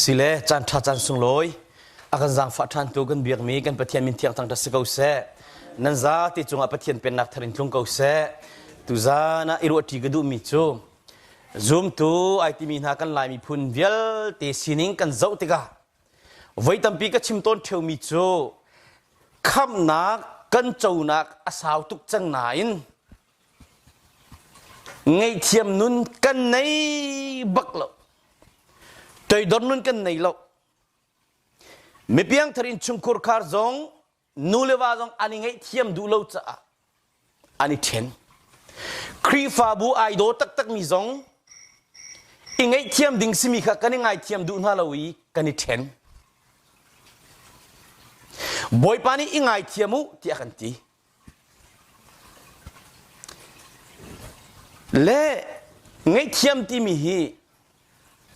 Sile caan ṭha caan sunglawi a kan zaangfah ṭhantu kan biakmi kan Pathian min thiang thangṭhat si ko seh. Nan zate cungah Pathian pennak thar in tlung ko seh. Tuzaan ah i ruahṭi ka duhmi cu zumtu ai timi hna kan Lai miphun vialte sining kan zoh tikah voi tampi ka chim tawn ṭheumi cu khamhnak kan conak a sau tuk cang nain Ngaihthiam nun kan nei bak lo. Toidor nun kan nei lo. Mipiangthar innchungkhur khar zong nu le va zong an i ngaihthiam duh lo caah an i ṭhen. Khrihfabu ai daw taktakmi zong i ngaihthiam ding simi kha kan i ngaithiam duh hna lo i kan i ṭhen. Bawipa nih i ngaithiam u tiah a kan ti. Le ngaihthiam timi hi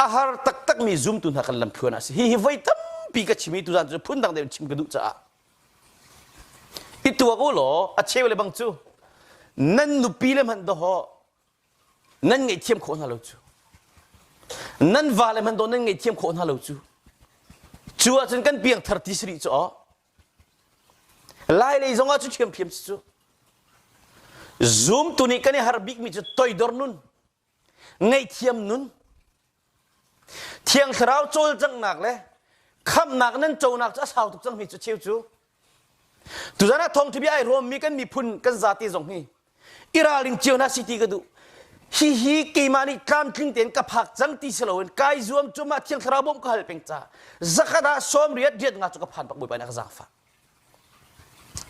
a har taktakmi zumtu hna kan lamthluan a si. Hihi voi tampi ka chim i tuzaan cu phundang deuh in chim ka duh caah. I tuak u law a cheu le bang cu nan nupi le hmanh dawh nan ngaihthiam khawh hna lo cu. Nan va le hmanh dawh nan ngaihthiam khawh hna lo cu. Cu ahcun kan piangthar ti si rih cu aw. Lailei zongah cu ṭhiamṭhiam si cu. Zumtu nih kan i har bikmi cu toidor nun, ngaihthiam nun, Thiang Thlarau cawlcanghnak le khamhnak nan conak cu a sau tuk cang mi cu cheu cu. Tuzan ah thawngṭha bia ai ruammi kan miphun kan zate zong hi i ralring cio hna si ti ka duh. Hihi keimah nih tlamtling tein ka phak cang ti si loin kai zuam cu mah Thiang Thlarau bawmh ka hal peng ca zakhat ah sawm riat riat nga cu ka phan bak Bawipa nih a ka zaangfah.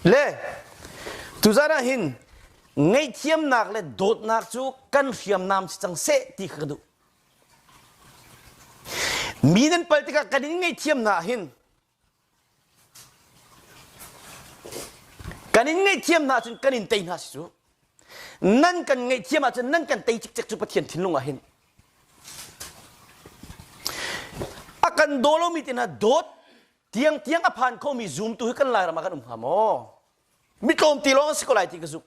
Le tuzan ah hin ngaihthiamnak le dawtnak cu kan hriamnam si cang seh ti kha ka duh. Mi nan pal tikah kan in ngaihthiam hna hin Kan in ngaihthiam hna ahcun kan in tei hna si cu. Nan kan ngaihthiam ahcun nan kan tei cikcek cu Pathian thinlung ah hin. A kan daw lomi te hna dawt tiang tiang a phan khomi zumtu hi kan Lairam ah kan um hnga maw? Mi tlawm ti lawng a si ko lai ti ka zumh.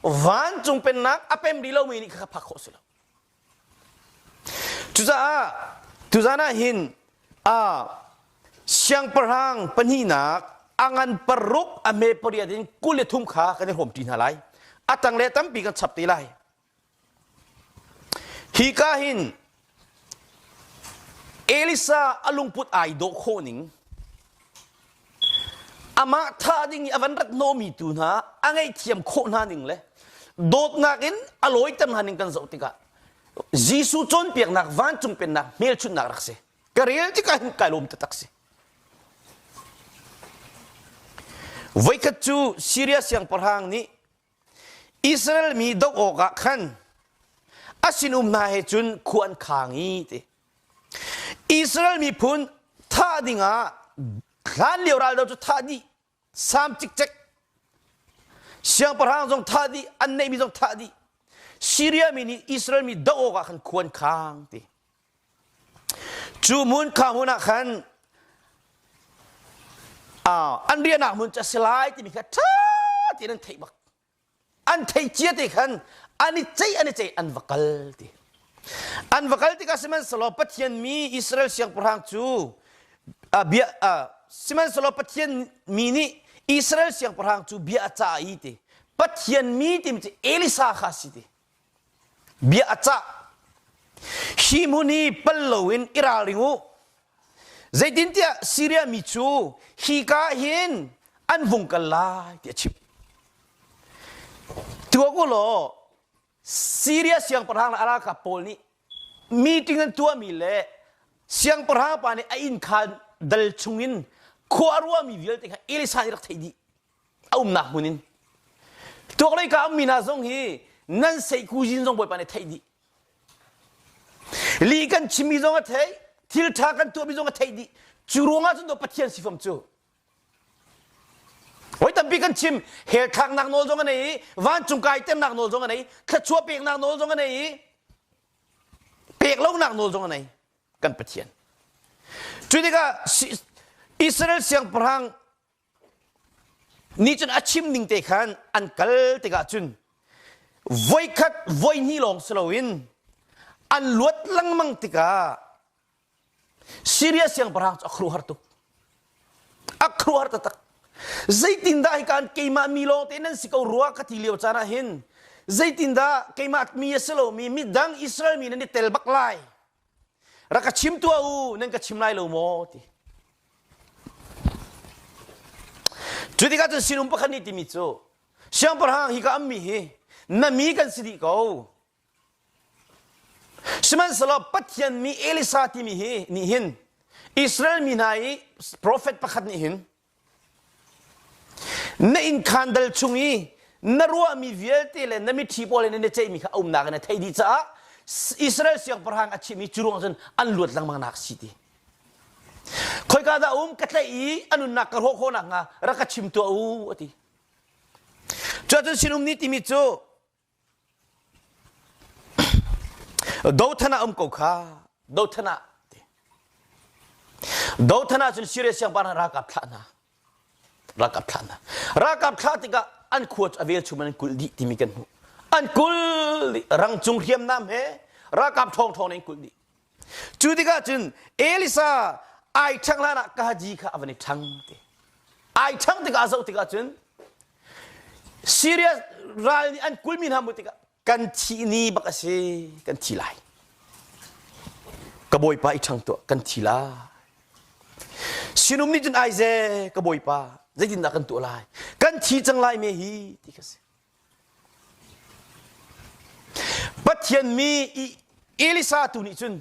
Vancung pennak a pem rih lomi nih kha phak khawh si lo. Cucaah tuzan ah hin siangpahrang pahnihnak a ngan paruk a hme pariat in 23 kha kan i hrawmṭi hna lai. A tang le tampi kan chap te lai. Hika hin Elisa a lungput ai dawh khawh ning amah thah ding i a van rat hnawhmi tu hna a ngaihthiam khawh hna ning le dawtnak in a lawiter hna ning kan zoh tikah Jesuh cawnpiaknak vancung pennak hmelchunhnak rak si. Ka rel tikah hin kai lawm taktak si. Voikhat cu Syria siangpahrang nih Israel mi doh awkah khan a sinum hna he cun khua an khang i ti. Israel miphun thah dingah hlan lio raldo cu thah dih sam cikcek siangpahrang zong thah dih an neihmi zong thah dih Syria mi nih Israel mi doh awkah khan khua an khang ti. Cu hmun kha hmun ah khan an riahnak hmun cu a si lai timi kha ṭha tein an theih bak. An theih cia te khan an i ceih an i ceih an va kal ti. An va kal tikah sihmanhsehlaw Pathian mi Israel siangpahrang cu bia sihmanhsehlaw Pathian mi nih Israel siangpahrang cu bia a cah i ti. Pathian mi timi cu Elisa kha a si ti. Bia a cah. Hi hmun hi pal loin i ralring u. Zeitintiah Siria mi cu hika hin an vung kal lai ti a chimh. Tuak u law Siria siangpahrang le a ralkap pawl nih meeting an tuahmi le siangpahrang pa nih a inn khaan dal chungin khua a ruahmi vialte kha Elisa nih rak theih dih. A umnak hmun in. Tuaklei ka ummi hna zong hi nan seihkuzin zong Bawipa nih theih dih. Li kan chimmi zong a theih, thil ṭha kan tuahmi zong a theih dih. Cu ruangah cun Pathian sifam cu. Voi tampi kan chim, hell thlaknak nawl zong a nei i, vancung kaiternak nawl zong a nei, thluachuah peknak nawl zong a nei i, pek lonak nawl zong a nei kan Pathian. Cu tikah Israel siangpahrang nih cun a chim ning te khan an kal tikah cun voikhat voihnih lawng si loin an luat lengmang tikah. Syria siangpahrang cu a khuaruahhar tuk. A khuaruahhar taktak. Zeitindah hikan keimah mi lawng te nan si ko rua ka ti lio caan ah hin zeitindah keimah mi a si lomi midang Israel mi nan i tel bak lai. Rak ka chim tuah u, nan ka chim lai lo maw ti. Cu tikah cun sinum pakhat nih timi cu siangpahrang hi ka ammi hi na mi kan si dih ko. Sihmanhsehlaw Pathian mi Elisa timi hi nih hin Israel mi hna i profet pakhat nih hin na innkhaan dal chung i na ruahmi vialte le na mitṭhi pawl in na ceihmi kha a umnak in a theih dih caah Israel siangpahrang a chimh i cu ruang cun an luat lengmang nak si ti. Khoika dah um ka tlaih i a nunnak ka hrawh khawh nakhnga rak ka chim tuah u a ti. Cuahcun sinum nih timi cu Dothan ah um ko kha. Dothan ah. Dothan ah cun Syria siangpahrang ralkap thlah hna. Ralkap thlah hna. Ralkap thlah tikah an khua cu a velchum an kulh dih timi kan hmuh. An kulh dih. Rangcung hriamnam he ralkap ṭhawngṭhawng in kulh dih. Cu tikah cun Elisa ai ṭhang hlan ah Kahaji kha a van i ṭhang ti. Ai ṭhang tikah a zoh tikah cun Syria ral nih an kulmi hna hmuh tikah kan thih ni bak a si, kan thi lai. Ka bawipa i ṭhang tuah, kan thi lai. Sinum nih cun aize ka bawipa zeitindah kan tuah lai? Kan thi cang lai me hi ti kha si. Pathian mi Elisa tu nih cun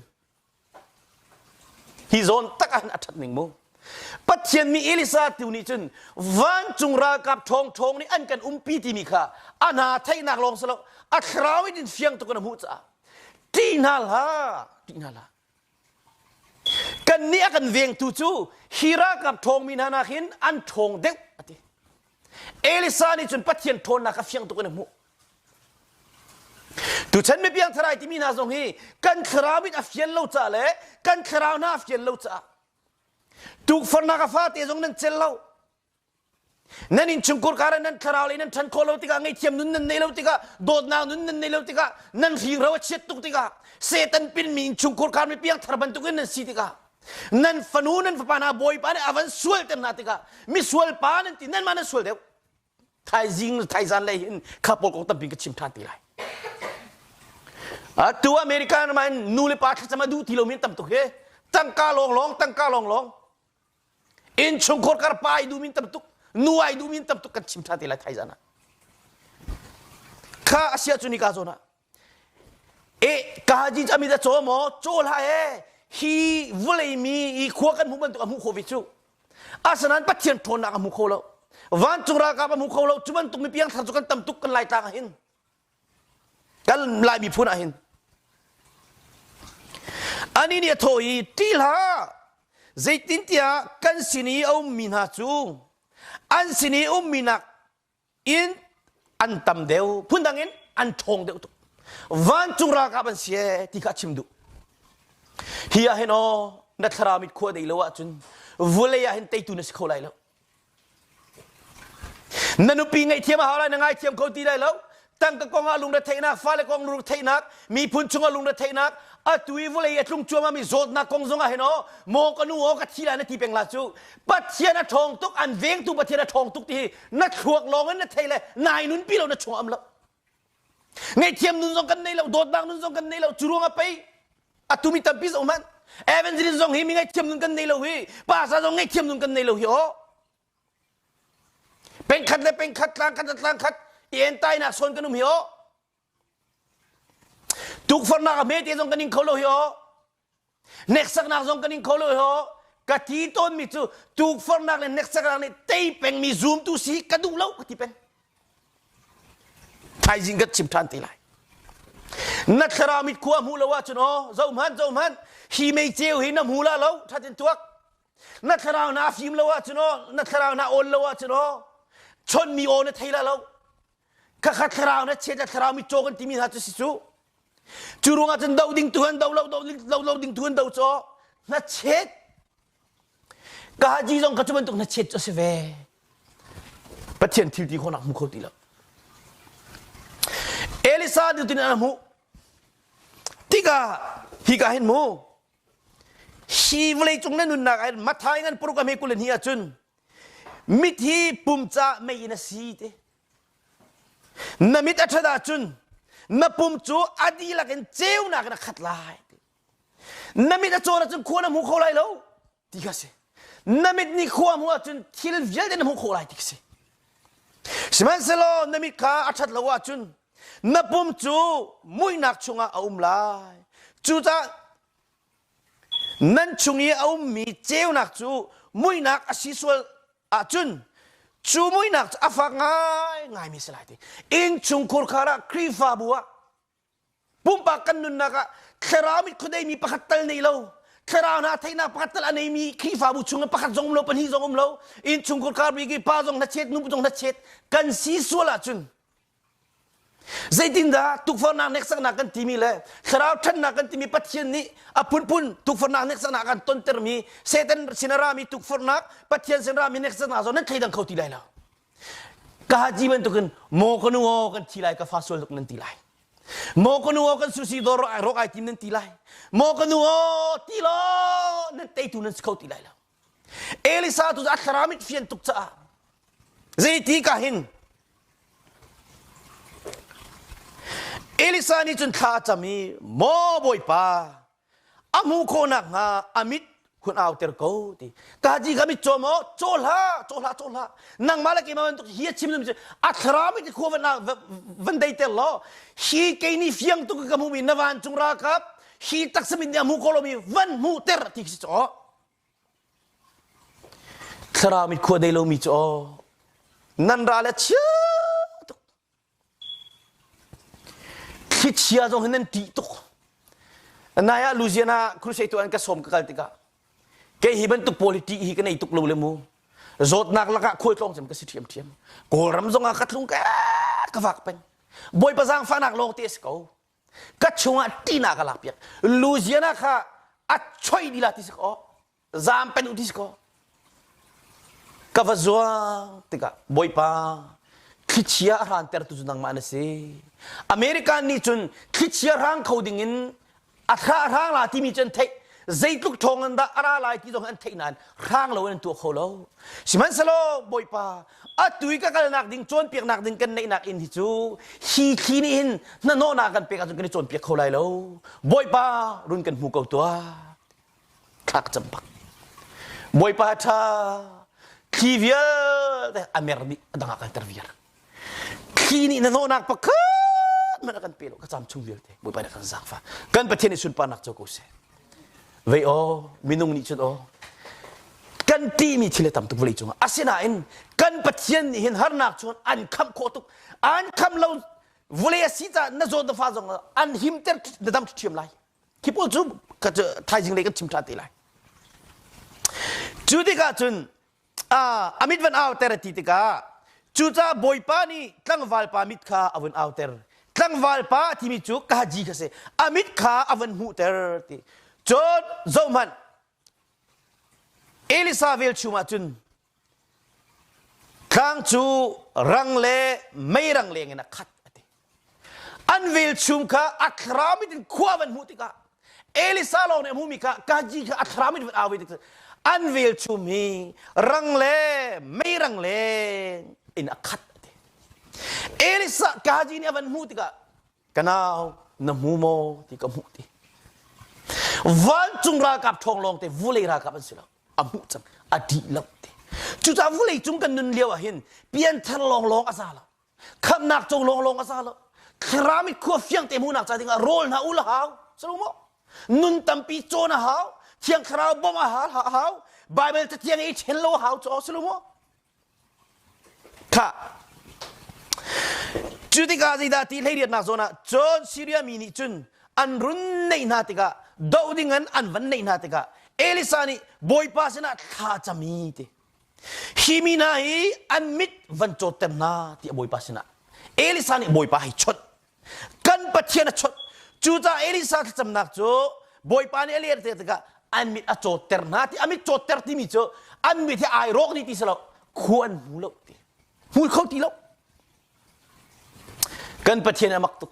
hi zawn tak ah hin a ṭhat ning mu. Pathian mi Elisa tu nih cun vancung ralkap ṭhawngṭhawng nih an kan umpi timi kha a hna theihnak lawng si lo a thlarau in fiang tuk in a hmuh caah ṭih hna hlah ṭih hna hlah Kannih a kan vengtu cu hi ralkap ṭhawngmi hna nakin an ṭhawng deuh a ti. Elisa nih cun Pathian ṭhawnnak a fiang tuk in a hmuh. Tuchan mi piangthar ai timi hna zong hi kan thlarau in a fian lo caah le kan thlarau hna a fian lo caah tukforhnak a fate zong nan cel lo. Nan innchungkhur kar ah nan thlarau lei nan ṭhan khawh lo tikah ngaihthiam nun nan neih lo tikah dawtnak nun nan neih lo tikah nan hringhro a chiat tuk tikah Satan pinmi innchungkhur kar mi piangthar bantukin nan si tikah nan fanu nan fapa hna bawipa nih a van sualter hna tikah misual pa nan ti nanmah nan sual deuh thaizing thaizan lei hin kha pawl kong tampi ka chim ṭhan ti lai atu America ram ah nu le pa thlacam a duh ti lomi tam tuk hi tangka lawnglawng tangka lawnglawng Innchungkhar kar pa ai duhmi tam tuk, nu ai duhmi tam tuk kan chim ṭha te lai thaizan ah. Kha a sia cu ni ka zawn ah. E ka ji ami da caw maw caw hlah he hi vawlei mi i khua kan hmuh bantuk a hmuh khawh ve cu. Asinain Pathian ṭhawnnak a hmu kho lo. Vancung ralkap a hmu kho lo. Cu bantuk mi piangthar cu kan tam tuk kan Laitlang ah hin. Kan Lai miphun ah hin. Ani nih a thawh i ṭih hlah zeitintiah kan sin i a ummi hna cu an sin i ummi nak in an tam deuh phundang in an ṭhawng deuh tuk vancung ralkap an si ee ti kha a chim duh hi ah hin aw na thlarau mit khua dei lo ahcun vulei ah hin teitu na si kho lai lo Na nupi ngaihthiam a hau lai, na ngaithiam kho ti lai lo. Tangka kong ah lungretheihnak, fale kong lungretheihnak, miphun chungah lungretheihnak, atu i vawlei a tlung cuahmah mi zawtnak kong zong ah hin aw, maw ka nu aw ka thi lai na ti peng la cu. Pathian a ṭhawng tuk, an vengtu Pathian a ṭhawng tuk ti hi na thluak lawng in na thei le nai nunpi lo na chung am lo. Ngaihthiam nun zong kan nei lo, dawtnak nun zong kan nei lo, cu ruang ah pei atu mi tampi zong hmanh evangelist zong hi mi ngaihthiam nun kan nei lo hi, pastor zong ngaihthiam nun kan nei lo hi aw. Pengkhat le pengkhat, tlangkhat le tlangkhat i entainak sawn kan um hi aw. Tukforhnak a hmete zong kan ing kho lo hi aw. Hneksaknak zong kan ing kho lo hi aw. Ka ti tawnmi cu tukforhnak le hneksaknak nih tei pengmi zumtu si ka duh lo ka ti peng. Thaizing kan chim ṭhan te lai. Na thlarau mit khua hmuh lo ahcun aw zohhmanh zohhmanh hi mei ceu hi na hmu la lo ṭhatin tuak na thlarau na fim lo ahcun aw na thlarau na awl lo ahcun aw chonmi aw na thei la lo khakha thlarau na chet thlarau mi caw kan timi hna cu si cu cu ruangah cun do ding tu han do lo do do lo ding tu han do caw na chet ka haji zong ka cu bantuk na chet cu si ve Pathian thil ti khawnak hmu kho ti lo Elisa tu tin an hmuh tikah hi ka hin mu. Hi vawleicung na nunnak ah Matthai ngan paruk a hme 22 ahcun mit hi pum ca mei in a si te. Na mit a ṭhat ahcun na pum cu a dihlak in ceunak in a khat lai. Na mit a cawn ahcun khua na hmu kho lai lo ti kha si. Na mit nih khua hmuh ahcun thil vialte na hmuh khawh lai ti kha si. Sihmanhsehlaw na mit kha a ṭhat lo ahcun na pum cu muihnak chungah a um lai. Cucaah nan chung i a ummi ceunak cu muihnak a si sual ahcun cu muihnak cu a fak ngaingaimi si lai ti. Innchungkhur khar ah Khrihfabu ah Pumpak kan nunnak ah thlarau mit khuadei mi pakhat tal nei lo, thlarau hna theihnak pakhat tal a neimi Khrihfabu chung in pakhat zong um lo, pahnih zong um lo, innchungkhar kar bik i pa zong hnachet, nu zong hnachet kan si sual ahcun zeitindah tukforhnak hneksaknak kan timi le thlarau ṭhannak kan timi Pathian nih a phunphun tukforhnak hneksaknak kan tontermi Satan sin a rami tukforhnak Pathian sin rami hneksaknak zong nan thleidang kho ti lai lo. Ka haji bantukin maw ka nu aw kan thi lai ka fa sual tuk nan ti lai. Maw ka nu aw kan susi dawr rawk ai tim nan ti lai. Maw ka nu aw ti law nan teitu nan si kho ti lai lo. Elisa tu a thlarau mit fian tuk caah zeiti ka hin Elisa nih cun thla a cam i maw Bawipa a hmuh khawh nakhnga a mit hun auter ko ti ka ji ka mit caw maw caw hlah caw hlah caw hlah nangmah le keimah bantuk hi a chim dum a thlarau mit khua van van deiter law hi kei nih fiang tuk ka hmuhmi na vancung ralkap hi taksa mit nih a hmu ko lomi van hmuhter ti khi si caw thlarau mit khua dei lomi cu aw nan ral a chia tuk Thlichia zong hi nan ṭih tuk. Nai ah Louisiana crusade tu an ka sawm ka kal tikah kei hi bantuk pawl hi ṭih hi ka nei tuk lo le mu. Zawtnak lakah khualtlawng cem ka si ṭhiamṭhiam. Kawlram zong ah ka tlung ka ka vak peng. Bawipa zaangfahnak lawng te a si ko. Ka chungah ṭihnak ka lak piak. Louisiana kha a choi dila ti si ko. Zaam pen u ti si kaw ka va zuang tikah Bawipa thlichia a hrantertu cu nangmah na si. American nih cun thlichia hrang kho ding in a thla hrang la timi cu an theih. Zeitluk ṭhawng in dah a ra lai ti zong an theih nain hrang lo in an tuah kho lo. Sihmanhsehlaw Bawipa atu i ka kalnak ding cawnpiaknak ding kan neihnak inn hi cu hi thli nih hin hnahnawhnak kan pek ahcun kan i cawnpiak kho lai lo. Bawipa run kan hmu ko tuah. Thla ka cam bak. Bawipa ṭha thli vialte a mer dih a dang ah kalter viar. Thli nih na hnawhnak pakhat hmanh a kan pe lo ka cam chung vialte Bawipa nih a kan zaangfah. Kan Pathian nih sunparnak co ko seh. Vei aw minung nih cun aw kan ṭihmi thil a tam tuk vawlei cungah. Asinain kan Pathian nih hin harnak cun an khamh khawh tuk. An khamh lo vawlei a si caah na zawn na fa zong an himter na dam ṭhiam lai. Khi pawl cu thaizing lei kan chim ṭhan te lai. Cu tikah cun a mit van auter a ti tikah cucaah Bawipa nih tlangval pa mit kha a vun auter. Tlangval pa timi cu kaji kha si. A mit kha a van hmuhter ti. Cun zohhmanh Elisa velchum ah cun tlang cu rang le meirang leng in a khat a ti. An velchum kha a thlarau mit in khua van hmuh tikah Elisa lawng nih a hmuhmi kha kaji kha a thlarau mit van au ve tik an velchum hi rang le meirang leng in a khat a ti. Elisa kaji nih a van hmuh tikah Ka nau na hmu maw ti ka hmuh ti. Vancung ralkap ṭhawng lawng te vulei ralkap an si lo. A hmuh cang. A dih lo ti. Cucaah vulei cung kan nun lio ah hin pianthar lawnglawng a za lo. Khamhnak co lawnglawng a za lo. Thlarau khua fiang te hmuhnak ca dingah rawl hna ul a hau. Salo maw? Nun tampi cawn a hau. Thiang Thlarau bawmh a hau. Bible cathiang i ṭhen lo a hau caw silo maw? Khah. Cu tikah zeidah ti hleiriatnak zawn ah cun Siria mi nih cun an run neih hna tikah doh ding in an van neih hna tikah Elisa nih Bawipa sinah thla cami ti. Hi mi hna hi an mit van cawtter hna ti a Bawipa sinah. Elisa nih Bawipa hei chawnh. Kan Pathian a chawnh. Cucaah Elisa thlacamnak cu Bawipa nih a ler te tikah an mit a cawtter hna ti a mit cawtter timi cu an mit hi ai rawk ni ti si lo khua an hmu lo ti hmu kho ti lo kan Pathian a mak tuk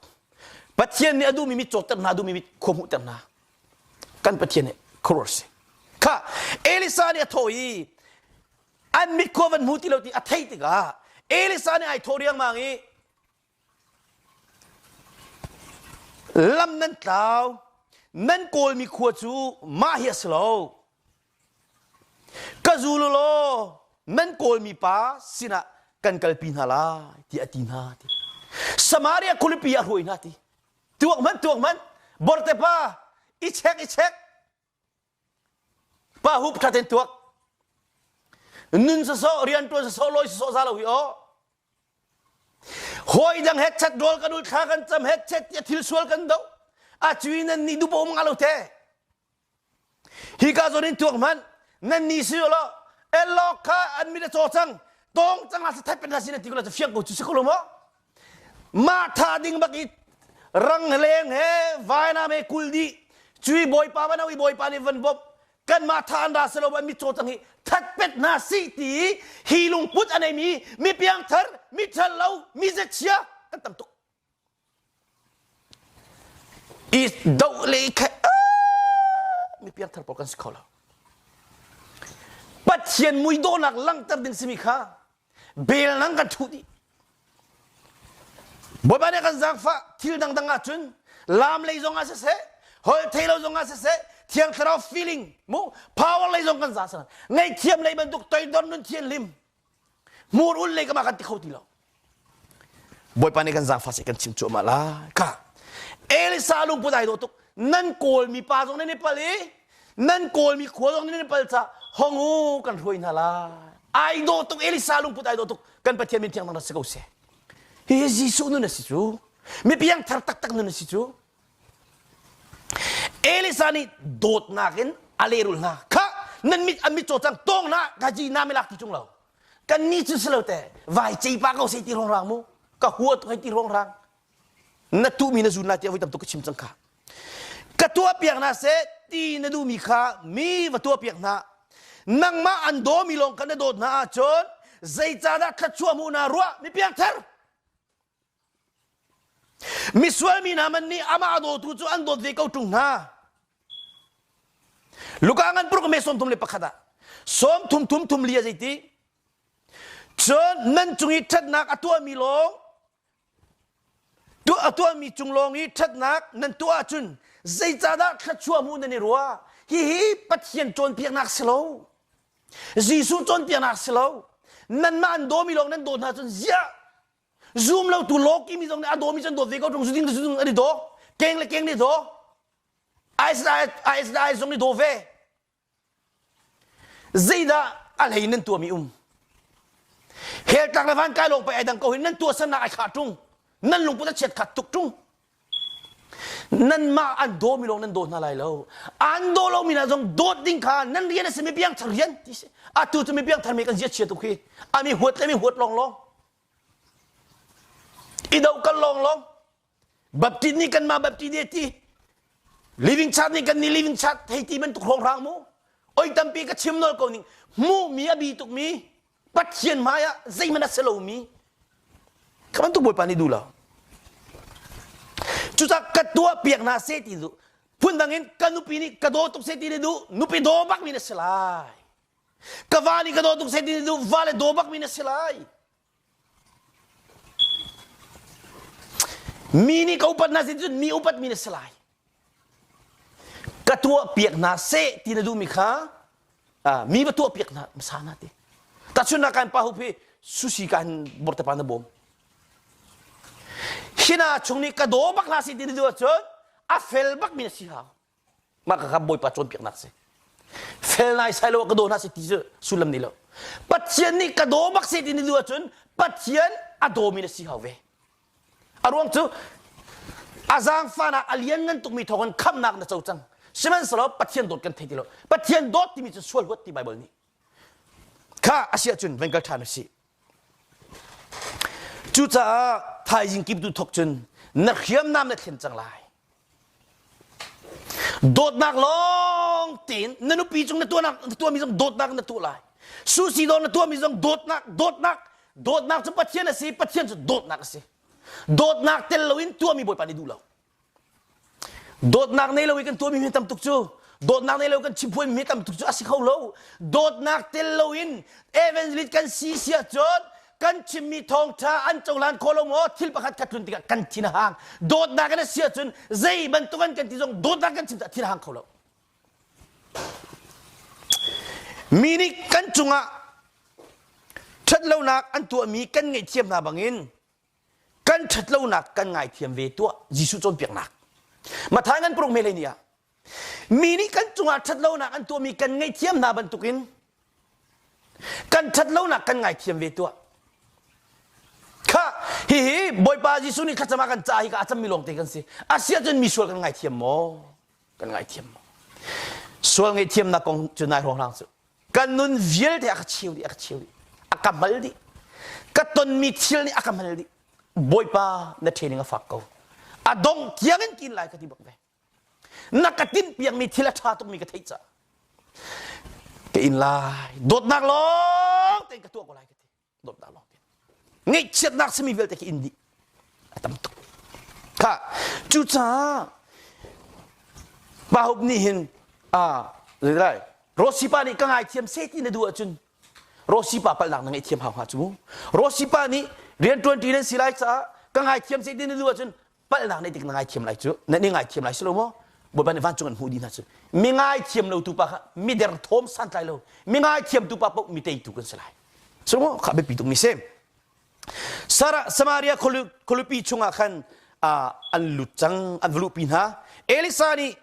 Pathian nih a duhmi mit cawtter hna duhmi mit khua hmuhter hna kan Pathian nih khuaruah si. Kha Elisa nih a thawh i an mit khua van hmu ti lo ti a theih tikah Elisa nih ai thawh riangmang i lam nan tlau nan kawlmi khua cu mah hi a si lo ka zul u law nan kawlmi pa sinah kan kalpi hna lai tiah a ti hna ti Samaria khualipi ah a hruai hna ti tuak hmanh tuak hmanh borte pa i check i check Pa hup ṭha ten tuak. Nun sasawh, rianṭuan sasawh, lawi sasawh za lo hi aw. Hawi dang het chat rawl kan ul thla kan cam het chet tiah thil sual kan do. A cui nan ni dup um nga lo te. Hi ka zawn in tuak hmanh nan ni si lo elok kha an mit a caw cang tong cang la sa thai pen la sin ti ko la fiang ko chu si ko lo mo Mah tha ding bak i rang leng he vainam he kul dih cui bawipa van i bawipa nih van bawmh kanmah tha an ra selo an mitcaw cang hi thatpet hna si ti hi lungput a neimi mi piangthar mi ṭhalo mi zachia kan tam tuk i doh le i khe mi piangthar pawl kan si kho lo Pathian muidawhnak langhter ding simi kha bel nang kan thuh dih Bawipa nih kan zaangfah thil dangdang ahcun lam lei zong ah siseh hol thei lo zong ah siseh thiang thlarau feeling mu power lei zong kan za sana ngaihthiam lei bantuk toidor nun thianhlim hmur ul lei kama kan ti kho ti lo Bawipa nih kan zaangfah seh kan chim cuahmah lai ka Elisa lungput ai dawh tuk nan kawl mi pa zong nan i pal i nan kawl mi khua zong nan i pal ca hong u kan hruai hna lai ai dawh tuk Elisa lungput ai dawh tuk kan Pathian min thiang si ko seh hihi Jesuh nun a si cu mi piangthar taktak nun a si cu Elisa nih dawtnak in a lehrulh hna kha nan mit an mit caw cang tawng hna gaji na mi lak ti tung lo kan ni cu si lo te vai cei pa ko sei ti rong rang mu ka hua tuk hei ti rong rang na tuhmi na zun lai tiah voi tam tuk ka chim cang kha ka tuah piak hna seh ti na duhmi kha mi va tuah piak hna nangmah an dawmi lawng kha na dawt hna ahcun zeicahdah thluachuah hmuh na ruah mi piangthar misual mi hna man nih amah a dawtu cu an dawt ve ko ṭung hna Luka ngan puruk me 31 ah sawm thum thum thum li a zeiti cun nan cung i ṭhatnak a tuahmi lawng a tuahmi cung lawng i ṭhatnak nan tuah ahcun zeicahdah thluachuah hmuh nan i ruah hihi Pathian cawnpiaknak si lo Jesuh cawnpiaknak si lo nanmah an dawmi lawng nan dawt hna cun ziah zum lo tu lawki mi zong nih a dawmi cu an dawt ve ko ṭung zuding le zuding an i daw keng le keng nih daw IS le IS zong nih daw ve Zeidah a hlei nan tuahmi um? Hell tlak le van kai lawng pei ai dang ko hin nan tuahsernak ai khah ṭung. Nan lungput a chiat khat tuk ṭung. Nanmah an dawmi lawng nan daw hna lai lo. An daw lomi hna zong dawt ding kha nan rian a si mi piangthar rian ti si. Atu cu mi piangthar mi kan zia chia tuk hi. A mi huat le mi huat lawng lawng. I do kal lawng lawng. Baptist nih kanmah Baptist nih ti living church nih kan nih living church hei ti bantuk hrawnghrang mu oi tampi ka chim nawl ko ning hmuhmi a bi tukmi Pathian hmai ah zeihmanh a si lomi kha bantuk Bawipa nih duh lo cucaah ka tuah piak hna seh ti duh phundang in ka nupi nih ka daw tuk seh ti duh nupi daw bak mi na si lai ka va nih ka daw tuk seh ti duh va le daw bak mi na si lai Mi nih ka upat hna sin cun mi upatmi na si lai. Ka tuah piak hna seh ti na duhmi kha mi va tuah piak hna hmasa hna ti. Tahchunhnak kan pa hup hi sushi ka hin borte pa na bawm. Hina chung nih ka daw bak hna si ti na duh ahcun a fel bakmi na si hau. Mah kha Bawipa cawnpiaknak si. Fel nai sai lo ka daw hna si ti cu sullam ni lo. Pathian nih ka daw bak si ti ni duh ahcun Pathian a dawmi na si hau ve. A ruang cu a zaangfahnak a lianngan tukmi thawngin khamhnak na co cang. Sihmanhsehlaw Pathian dawt kan thei ti lo. Pathian dawt timi cu sual huat ti Bible nih. Kha a si ahcun van kal ṭhan u sih. Cucaah thaizing kip tu thawk cun na hriamnam na thlen cang lai. Dawtnak lawng tein na nupi cung na tuahnak na tuahmi zong dawtnak na tuah lai. Susi dawr na tuahmi zong dawtnak dawtnak dawtnak cu Pathian a si Pathian cu dawtnak a si. Dawtnak tel loin tuahmi Bawipa nih duh lo. Dawtnak nei lo i kan tuahmi mi tam tuk cu. Dawtnak nei lo kan chim phuan mi tam tuk cu a si kho lo. Dawtnak tel loin evangelist kan si si ahcun kan chimmi thawngṭha an cohlan khawh lo maw thil pakhat khat tlun tikah kan thin a hang. Dawtnak in a si ahcun zei bantuk an kan ti zong dawtnak kan chim caah thin a hang kho lo. Mi nih kan cungah ṭhatlonak an tuahmi kan ngaihthiam hna bangin kan ṭhatlonak kan ngaithiam ve tuah Jesuh cawnpiaknak. Matthai ngan paruk mele ni ah mi nih kan cungah ṭhatlonak an tuahmi kan ngaihthiam hna bantukin kan ṭhatlonak kan ngaithiam ve tuah. Kha hihi Bawipa Jesuh nih thlacam ah kan ca hi ka a cammi lawngte kan si. Asiahcun mi sual kan ngaithiam maw? Kan ngaithiam maw? Sual ngaihthiamnak kong cu nai hrawng hlang cu kan nun vialte a ka cheu dih a ka cheu dih a ka mal dih ka tonmi thil nih a ka mal dih bawipa na training a fak ko a dong tiang in kin lai ka ti bak ve na ka tinh piakmi thil a ṭha tukmi ka theih caah ka in lai dawtnak lawng tein ka tuah ko lai ka ti dawtnak lawng tein ngaihchiatnak simi vialte khi in dih a tam tuk kha cucaah pa hup nih hin a lai Rossi pa nih ka ngaithiam se ti na duh ahcun Rossi pa palhnak na ngaihthiam hau hnga cu mu Rossi pa nih rian ṭuanṭi nan si lai caah ka ngaithiam se ti na duh ahcun palhnak nih tik na ngaithiam lai cu na ni ngaithiam lai si lo maw Bawipa nih vancung an hmuh dih hna cu mi ngaithiam lo tu pa kha mi derthawm santlai lo mi ngaithiam tu pa paoh mi teitu kan si lai so maw kha biapi tuk mi si Sarah Samaria khualipi chungah khan an lut cang an va luhpi hna Elisa nih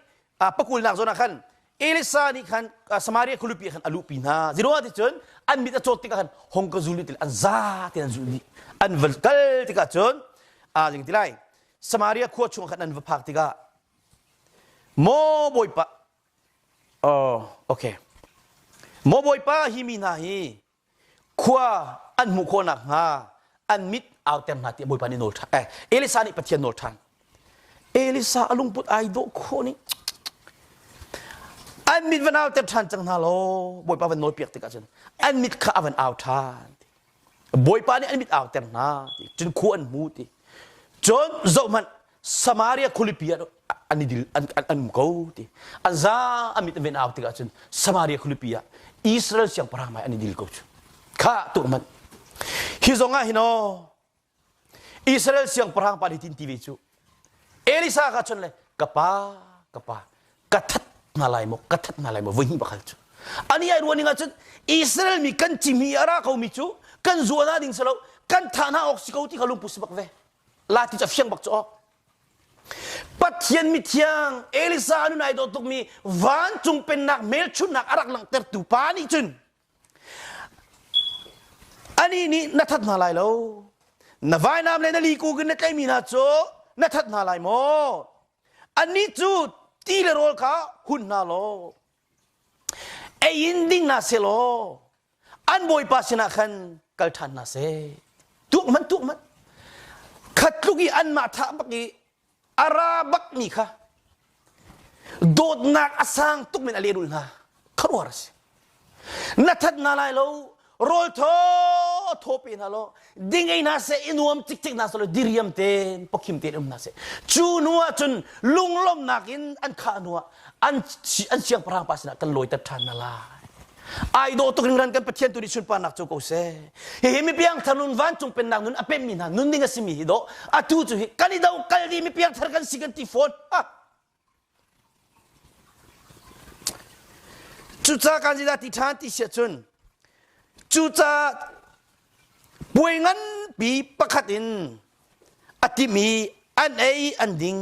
pakulnak zawn ah khan Elisa nih khan Samaria khualipi ah khan a luhpi hna. Ziruah ti cun an mit a cawt tikah khan hong ka zul ti an za ti an zul dih. An va kal tikah cun a jing ti lai. Samaria khua chung khan an va phak tikah Maw Bawipa Oh okay Maw Bawipa hi mi hna hi khua an hmuh khawh nakhnga an mit auter hna tiah Bawipa nih nawl ṭhan. Eh, Elisa nih Pathian nawl ṭhan. Elisa a lungput ai dawh khawh ning. An mit van auter ṭhan cang hna law Bawipa van nawlpiak tikah cun an mit kha a van au ṭhan. Bawipa nih an mit auter hna ti. Cun khua an hmu ti. Cun zohhmanh Samaria khualipi ah an i dil an, an, an um ko ti. An za an mit an ven au tikah cun Samaria khualipi ah Israel siangpahrang hmai an i dil ko cu. Kha tuk hmanh. Hi zong ah hin aw Israel siangpahrang pa nih tin ti ve cu. Elisa kha cun le ka pa ka pa ka that hna lai maw ka that hna lai maw voi hnih bakal cu. Ani ai ruaning ah cun Israel mi kan cimi a ra ko mi cu kan zuana ding si lo kan thah hna awk si ko ti kha lungpu si bak ve. La ti cu a fiang bak cu awk. Pathian mithiang Elisa nun ai dawh tukmi vancung pennak hmelchunhnak a rak langhtertu pa nih cun anih nih na that hna lai lo na vainam le na likuk in na tlaihmi hna cu na that hna lai maw annih cu ti le rawl kha hun hna law ei in ding hna selaw an bawipa sinah khan kal ṭhan hna seh tuak hmanh tuak hmanh khat tluk i anmah thah bak i a ra bak mi kha dawtnak a sang tuk men a lehrulh hna khuaruahhar a si na that hna lai lo rawl thaw thaw pe hna law ding ei hna seh i nuam cikcek hna seh law diriam tein pawkhim tein um hna seh cu hnu ah cun lunglawmhnak in an khah hnu ah an an siangpahrang pa sinah kan lawiter ṭhan hna lai ai dawh tuk ringran kan Pathian tu nih sunparnak cu ko seh hihi mi piangthar nun vancung pennak nun a pemmi hna nun ding a simi hi dawh atu cu hi kan i do kal dih mi piangthar kan si kan ti fawn Cucaah kan zeidah ti ṭhan ti siah cun cucaah puai nganpi pakhat in a timh i an ei an ding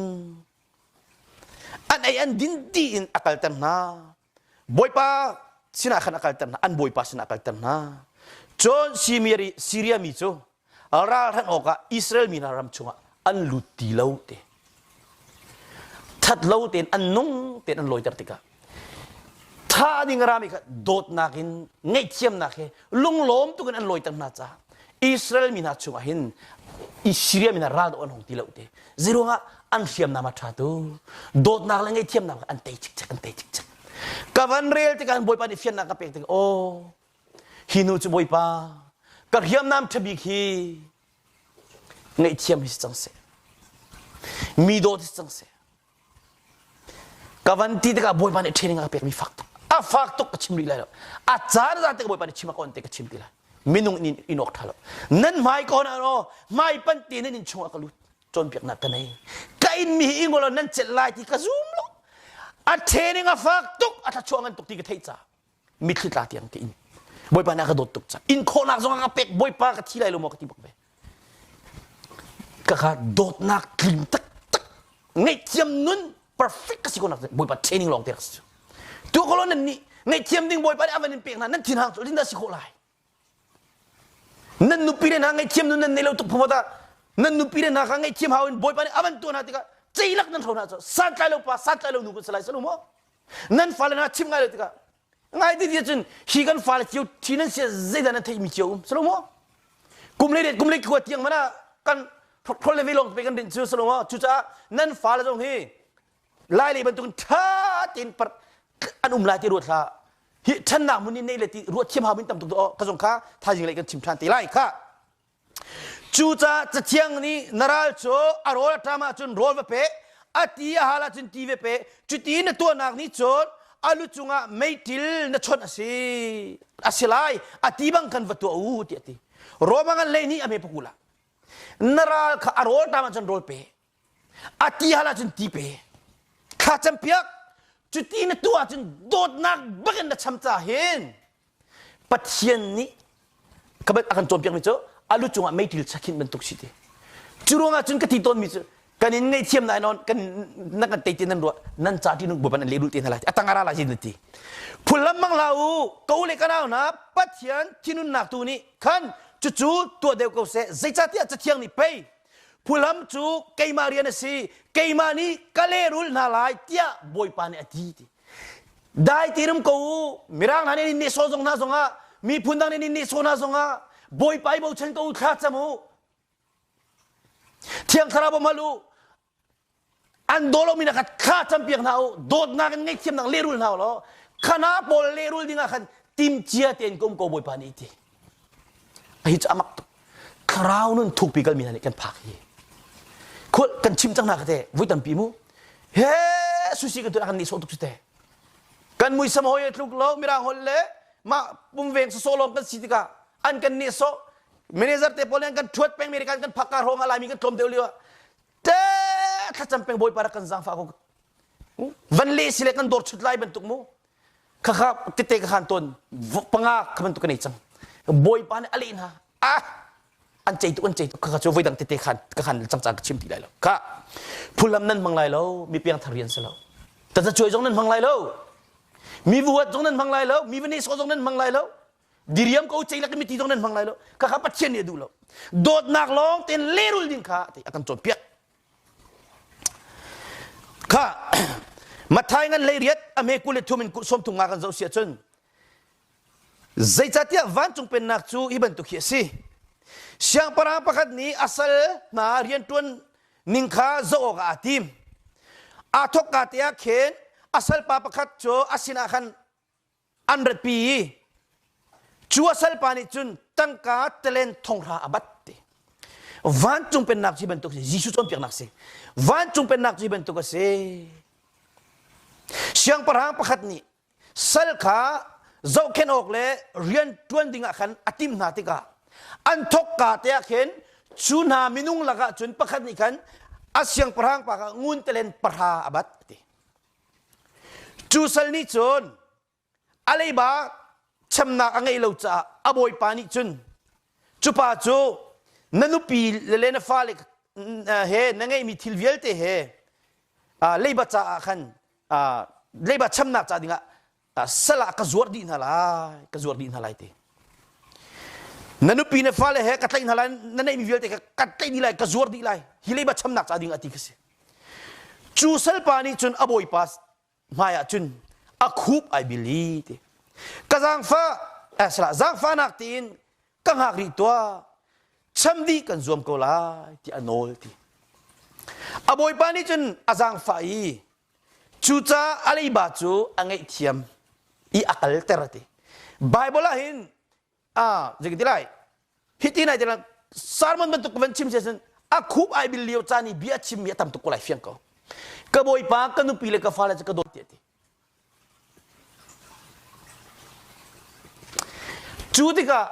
an ei an din dih in a kalter hna Bawipa sinah khan a kalter hna an Bawipa sinah a kalter hna cun Siria mi cu ralhranh awkah Israel mi hna ram chungah an lut ti lo te that lo tein an nung tein an lawiter tikah tha ding rami kha dawtnak in ngaihthiamnak he lunglawm tukin an lawiter hna caah Israel mi hna chungah hin Syria mi hna ral an hung ti lo te zeiruangah an hriamnam a tha tu dawtnak le ngaihthiamnak an tei cikcek an tei cikcek ka van rel tikah Bawipa nih fiannak ka pek tikah aw Hi nu cu Bawipa, ka hriamnam ṭhabik hi ngaihthiam hi si cang seh. Mi dawt hi si cang seh. Ka van ti tikah Bawipa nih training a ka pekmi fak tuk. A fak tuk ka chim rih lai lo. A caan zan te Bawipa nih chim a ka on te ka chim ti lai. Minung in in awk tha lo. Nan hmai ko na no hmai pan te nan in chung a ka lut. Cawnpiaknak ka nei. Ka in mi hi ingolo nan celh lai ti ka zum lo. A training a fak tuk a thlachuah ngan tuk ti ka theih ca. Mitthli tla tiang ka in. Bawipa nih a ka dawt tuk ca. In khawhnak zong a ka pek Bawipa ka thi lai lo maw ka ti bak ve. Kaka dawtnak tling taktak ngaihthiam nun perfect ka si ko nak Bawipa training lawng te rak si cu. Tu ko nan nih ngaihthiam ding Bawipa nih a van in pek hna nan thinhang cu dah si khawh lai. Nan nupi le hna ngaihthiam nun nan nei lo tuk phawt ah nan nupi le hna kha ngaihthiam hau in Bawipa nih a van tuah hna tikah ceilak nan hro hna cu santlai lo pa santlai lo nu kun si lai sanu maw nan fale hna chim ngai lo tikah Ngai ti ti cun hi kan fale cio thi nan sia zeidah nan theihmi cio um salo maw? Kum le kum le khua tiang mana kan hrol le ve lawng pe kan rinh cu salo maw? Cucaah nan fale zong hi lai lei bantukin ṭha tein par an um lai ti ruat hlah. Hi ṭhannak mun in nei le ti ruat thiam hau min tam tuk do ka zong kha thaizing lei kan chim ṭhan te lai kha. Cucaah Cathiang nih na ral cu a rawl a ṭam ahcun rawl va pe, a ti a hal ahcun ti va pe. Cuti na tuahnak nih cun a lu cungah meiṭil na chawnh a si. A si lai, a ti bang khan va tuah u, tiah a ti. Roma ngan 12 a hme pakul ah na ral kha a rawl ṭam ahcun rawl pe, a ti hal ahcun ti pe. Thla campiak, cuti na tuah ahcun dawtnak bakin na cham ca hin Pathian nih a kan cawnpiakmi cu a lu cungah meiṭil chakhinh bantuk si ti. Cu ruangah cun ka ti tawnmi cu kan in ngaihthiam nai nawn kan na kan tei ti nan ruah nan ca ti nung bapan an lehrulh te hna lai a tang ara lai na ti. Phullam mang hlah u ko le ka nau hna Pathian thinunnak tu nih khan cucu tuah deuh ko seh zeicahtiah cathiang nih pei phulam cu keimah rian a si keimah nih ka lehrulh hna lai tiah Bawipa nih a ti ti. Dai ti rum ko u. Mirang hna nih nehsawh zong hna zongah, miphun dang nih nehsawh hna zongah, Bawipa i bochan ko u, thla cam u. Thiang Thlarau bawm hal u. An daw lomi na kha thla campiak hna u. Dawtnak in ngaihthiamnak lehrul hna u law, khana pawl lehrul dingah khan timcia tein ka um ko Bawipa nih ti. Hi cu amak tuk. Thlarau nun thukpi kalmi hna nih kan phak hi. Khual kan chim cang hna ka te, vui tampi mu. He susi kan tuah kan nih sawh tuk cu te. Kan muisam hoi a tluk lo mirang holh le mah pumveng sawsawh lawng kan si tikah an kan nih sawh manager te pawl nih an kan thuat peng American kan phak ka hrawng ah Laimi kan tlawm deuh lio ah te thlacam peng bawipa rak kan zaangfah ko van le si le kan dawr chut lai bantuk mu khakha tete ka khan tawn panga kha bantuk ka nei cang bawipa nih a leh hna ah an cei tuk an cei tuk khakha cu voidang tete khan ka khan cang cang ka chim ti lai lo kha phulam nan hmang lai lo mi piang thar rian si lo tazacuai zong nan hmang lai lo mi vuat zong nan hmang lai lo mi vane so zong nan hmang lai lo diriam ko cei lak mi ti zong nan hmang lai lo khakha pathian nih a duh lo dawtnak lawng ten lerul ding kha a kan cawnpiak Kha Matthai ngan 18 a hme 23 in 35 kan zoh si ahcun zeicahtiah vancung pennak cu hi bantuk hi a si. Siangpahrang pakhat nih a sal hna rianṭuan ning kha zoh awkah aa tim. Aa thawkka te ah khin a salpa pakhat cu a sinah khan an ratpi i cu a salpa nih cun tangka talen thonghra a bat ti vancung pennak cu hi bantuk si Jesuh cawnpiaknak si vancung pennak cu hi bantuk a si siangpahrang pakhat nih sal kha zohkhenh awk le rian ṭuan dingah khan a tim hna tikah an thawkka te ah khin cu hna minung lakah cun pakhat nih khan a siangpahrang pa kha ngun talen pahra a bat ti Cu sal nih cun a leiba chamnak a ngeih lo caah a bawipa nih cun cu pa cu na nupi le na fale he na ngeihmi thil vialte he leiba caah khan leiba chamnak ca dingah sal ah ka zuar dih hna lai ka zuar dih hna lai ti na nupi na fale he ka tlaih hna lai na neihmi vialte ka ka tlaih dih lai ka zuar dih lai hi leiba chamnak ca ding ah ti ka si cu salpa nih cun a bawipa hmai ah cun a khup ai bil i ti ka zaangfah eh salah zaangfahnak tiin ka hngak rih tuah cham dih kan zuam ko lai ti a nawl ti a bawipa nih cun a zaangfah i Cucaah a leiba cu a ngaihthiam i a kalter a ti. Bible ah hin ah zei ti lai hiti nai ti sermon bantuk van chim cun a khup ai bil lio caan i bia chimmi a tam tuk ko lai fiang ko. Ka bawipa, ka nupi le ka fale cu ka dawt tiah a ti. Cu tikah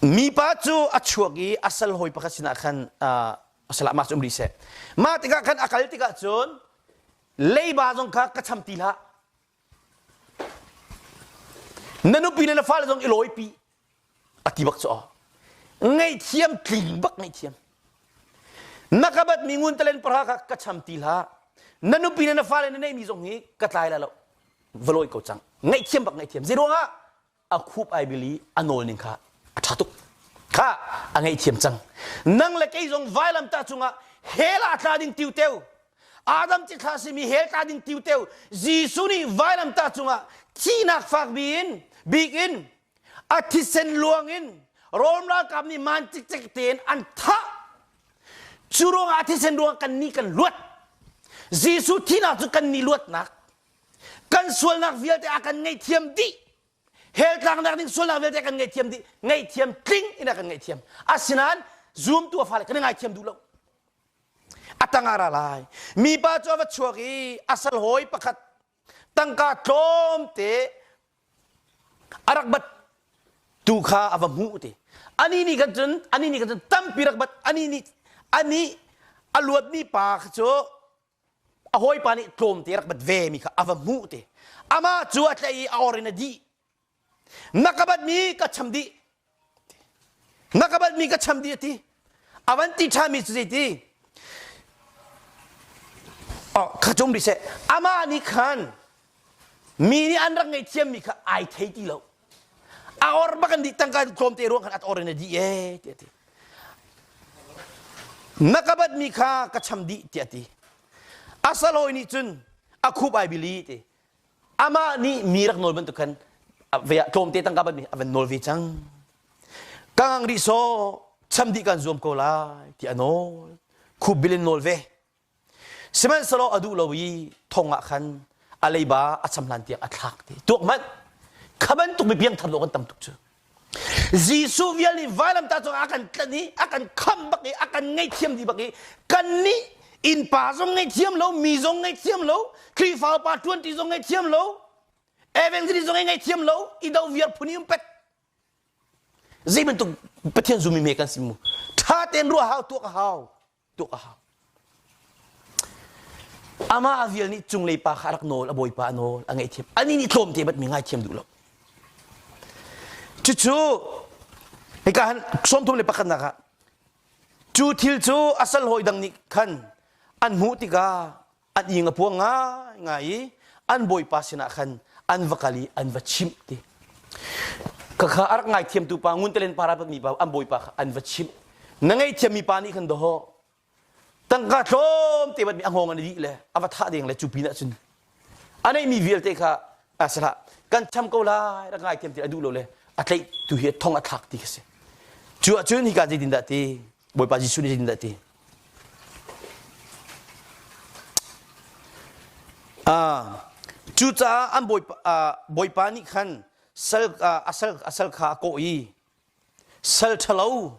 mipa cu a chuak i a sal hawi pakhat sinah khan uh, salah mah cu um rih seh. Mah tikah khan a kal tikah cun leiba zong kha ka cham ti hlah. Na nupi le na fale zong i lawipi a ti bak cu aw. Ngaihthiam tling bak ngaihthiam. Na ka bat mi ngun talen para kha ka cham ti hlah. Na nupi le na fale na neihmi zong hi ka tlai la lo. Va lawi ko cang. Ngaihthiam bak ngaihthiam. Zeiruangah a khup ai bil i a nawl ning kha a ṭha tuk. Kha a ngaihthiam cang. Nang le kei zong vailamtah cungah hell ah tla ding tiuteu Adam cithlah simi hell tla ding tiuteu Jesuh nih vailamtah cungah thihnak fak bi in bik in a thisen luang in Rom ralkap nih man cikcek tein an thah. Cu ruangah a thisen ruangah kan nih kan luat. Jesuh thihnak cu kan nih luatnak. Kan sualnak vialte a kan ngaihthiam dih. Hell tlangnak ding sualnak vialte a kan ngaihthiam dih. Ngaihthiam tling in a kan ngaihthiam. Asinain zumtu a fale kan i ngaithiam duh lo. A tang ah ra lai. Mipa cu a va chuak i a sal hawi pakhat tangka tlawmte a rak bat tu kha a va hmuh ti. Ani nih khan cun ani nih khan cun tampi rak bat ani nih ani a luatmi pa kha cu a hawipa nih tlawmte rak bat ve mi kha a va hmuh te amah cu a tlaih i a or in a dih na ka bat mi ka cham dih na ka bat mi ka cham dih a ti a van ti ṭha mi cu zei ti oh kha cum rih seh amah nih khan mi nih an rak ngaihthiam mi kha ai thei ti lo a or bak an dih tangka tlawmte ruang khan at or in a dih e ti a ti Na ka batmi kha ka cham dih tiah a ti. A salawi nih cun a khup ai bili ti. Amah nih mi rak nawl bantuk khan ve ah tlawmte tangka batmi a van nawl ve cang. Ka ngang rih sawh cham dih kan zuam ko lai ti a nawl. Khup bil in nawl ve. Sihmanhsehlaw a duh lo i thong ah khan a leiba a cham hlan tiang a thlak ti. Tuak hmanh. Kha bantuk mi piangthar lo kan tam tuk cu. Jesuh vial nih vailamtah cung a kan tlanh i a kan khamh bak i a kan ngaihthiam dih bak i kan nih innpa zong ngaihthiam lo mi zong ngaihthiam lo Khrihfa upa ṭuanṭi zong ngaihthiam lo evangelist zong ngaihthiam lo i do viar phun i um pet zei bantuk Pathian zumi me kan si mu ṭha tein ruah hau tuak a hau tuk a hau. Amah a vial nih cunglei pa kha a rak nawl, a bawipa a nawl, a ngaihthiam. Anih nih tlawmte bat mi ngaithiam duh lo. Cucu hika han sawmthum le pakhatnak ah cu thil cu a sal hawi dang nih khan an hmuh tikah an ing a puang ngaingai i an bawipa sinah khan an va kal i an va chimh ti khakha a rak ngaithiamtu pa nguntelen para mi pa an bawipa kha an va chimh na ngaihthiammi pa nih khan dawh tangka tlawm te bat mi a hngawng an dih le a va thah deng le cu pin ah cun a neihmi vialte kha a salah kan cham ko lai rak ngaithiam ti a duh lo le a tlaih tu hi thong a thlak ti ka si cu ahcun hika zeitin dah ti Bawipa Jesuh nih zeitin dah ti Ah, cucaah an bawipa, ah, bawipa nih khan sal, ah, a sal, a sal kha a kawh i sal ṭhalo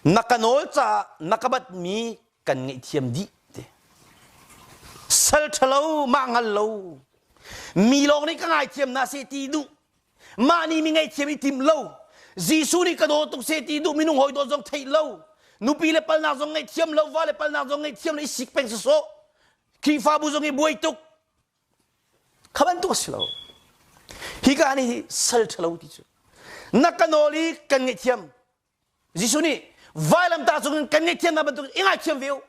na ka nawl caah na ka batmi kan ngaihthiam dih ti. Sal ṭhalo mah hngal lo mi lawng nih ka ngaithiam na seh ti duh Mah nih mi ngaihthiam i tim lo. Jesuh nih ka daw tuk seh ti duh minung hawi dawt zong theih lo. Nupi le palnak zong ngaihthiam lo, va le palnak zong ngaihthiam lo i sik peng sawsawh. Khrihfabu zong i buai tuk. Kha bantuk a si lo. Hi ka nih sal ṭhalo ti cu. Na ka nawl i kan ngaihthiam. Jesuh nih vailamtah cung in kan ngaihthiamnak bantuk i ngaithiam ve u.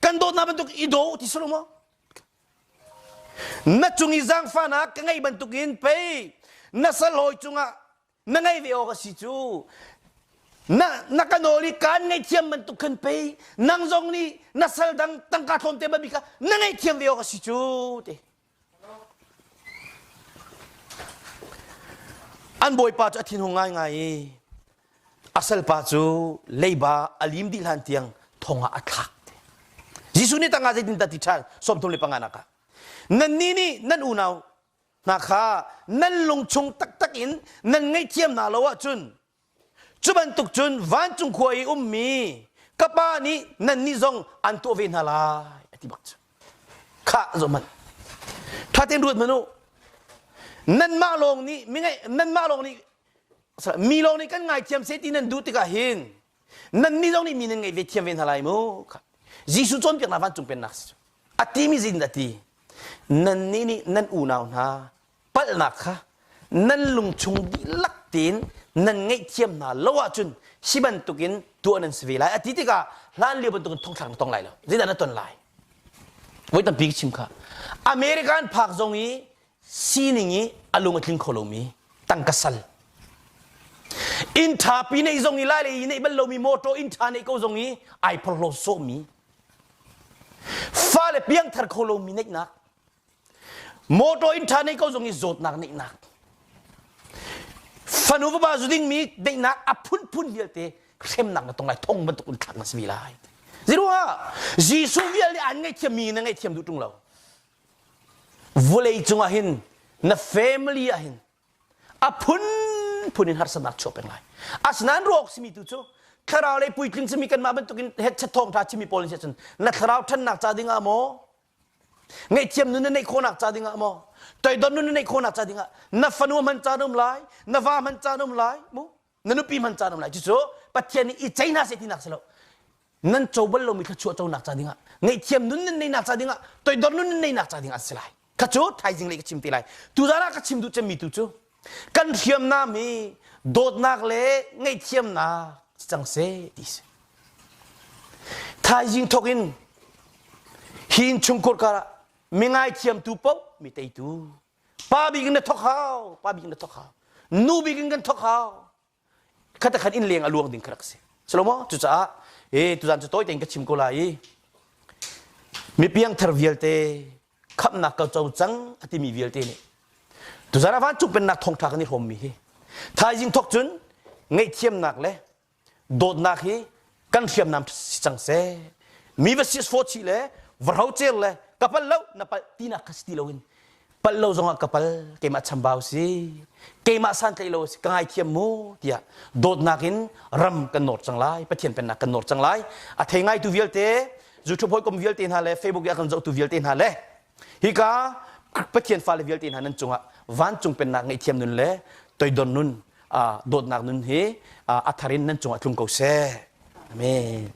Kan dawtnak bantuk i daw u ti si lo maw? Na cung i zaangfahnak ka ngeih bantukin pei na salhawi cungah na ngei ve awk a si cu. Na, na ka nawl i kaan ngaihthiam bantuk khan pei nang zong nih na sal dang tangka tlawmte babi kha na ngaihthiam ve awk a si cu ti. An bawipa cu a thinhung ngaingai i a salpa cu leiba a lim dih hlan tiang thong ah a thlak. Jesuh nih tangka zeitindah ti ṭhan 35 nak ah nannih nih nan unau hna kha nan lungchung taktak in nan ngaihthiam hna lo ahcun Cu bantuk cun vancung khua i ummi Ka pa nih nannih zong an tuah ve hna lai a ti bak cu. Khah zoh hmanh. Ṭha tein ruat hmanh u. Nanmah lawng nih mi ngai nanmah lawng nih mi lawng nih kan ngaithiam seh ti nan duh tikah hin nannih zong nih mi nan ngaih ve thiam ve hna lai mu. Jesuh cawnpiaknak vancung pennak si cu. A timi zeitin dah ti? Nannih nih nan unau hna palhnak kha nan lungchung dihlak tein nan ngaihthiam hna lo ahcun hi bantukin tuah nan si ve lai. A ti tikah hlan lio bantukin thongthlak na tong lai lo. Zeidah na ton lai? Voi tampi ka chim kha. American phak zong i sining i a lung a tling kho lomi tangka sal. Inn ṭha pi neih zong i lai le i neih bal lomi motor inn ṭha neih ko zong i ai phorhlaw sawhmi. Fale piangthar kho lomi neihnak. Motor inn ṭha neih ko zong i zawtnak neihnak. Fanu vapa zu dingmi neihnak a phunphun vialte hremnak na tong lai thong bantuk in thlak na si lai. Ziruah Jesuh vial nih an ngaihthiam mi na ngaihthiam duh ṭung lo. Vawlei cungah hin na family ah hin a phunphun in harsatnak chuak peng lai. Asinain ruak simi tu cu thlarau lei puitling simi kanmah bantukin hetchet thawngṭha chimi pawl nih cun na thlarau ṭhannak ca dingah maw ngaihthiam nun na neih khawhnak ca dingah maw toidor nun na neih khawhnak ca dingah na fanu hman caan um lai na va hman caan um lai mu na nupi hman caan um lai cucu Pathian nih i cei hna seh tinak si lo nan co bal lomi thluachuah conak ca dingah ngaihthiam nun nan neihnak ca dingah toidor nun nan neihnak ca dingah an si lai kha cu thaizing lei ka chim te lai tuzan ah ka chim duh cemmi tu cu kan hriamnam hi dawtnak le ngaihthiamnak si cang seh ti si thaizing thawk in hi innchungkhur karah mi ngaithiamtu paoh mi teitu pa bik in na thawk hau pa bik in na thawk hau nu bik in kan thawk hau khat khat inn leng a luang ding kha rak si silo maw cucaah e tuzan cu tawi tein ka chim ko lai i mi piangthar vialte khamhnak ka co cang a timi vialte nih tuzan ah vancung pennak thawngṭha kan i hrawmmi hi thaizing thawk cun ngaihthiamnak le dawtnak hi kan hriamnam si cang seh mi va sis fawt si le va hrocer le ka pal lo na pal tinak kha si ti loin pal lo zongah ka pal keimah chambau si keimah santlaih lo si ka ngaithiam mu tiah dawtnak in ram kan nawr cang lai Pathian pennak kan nawr cang lai a thei ngaitu vialte YouTube hawikom vialte hna le Facebook i a kan zohtu vialte hna le hika Pathian fale vialte hna nan cungah vancung pennak ngaihthiam nun le toidor nun dawtnak nun hi a thar in nan cungah tlung ko seh amen.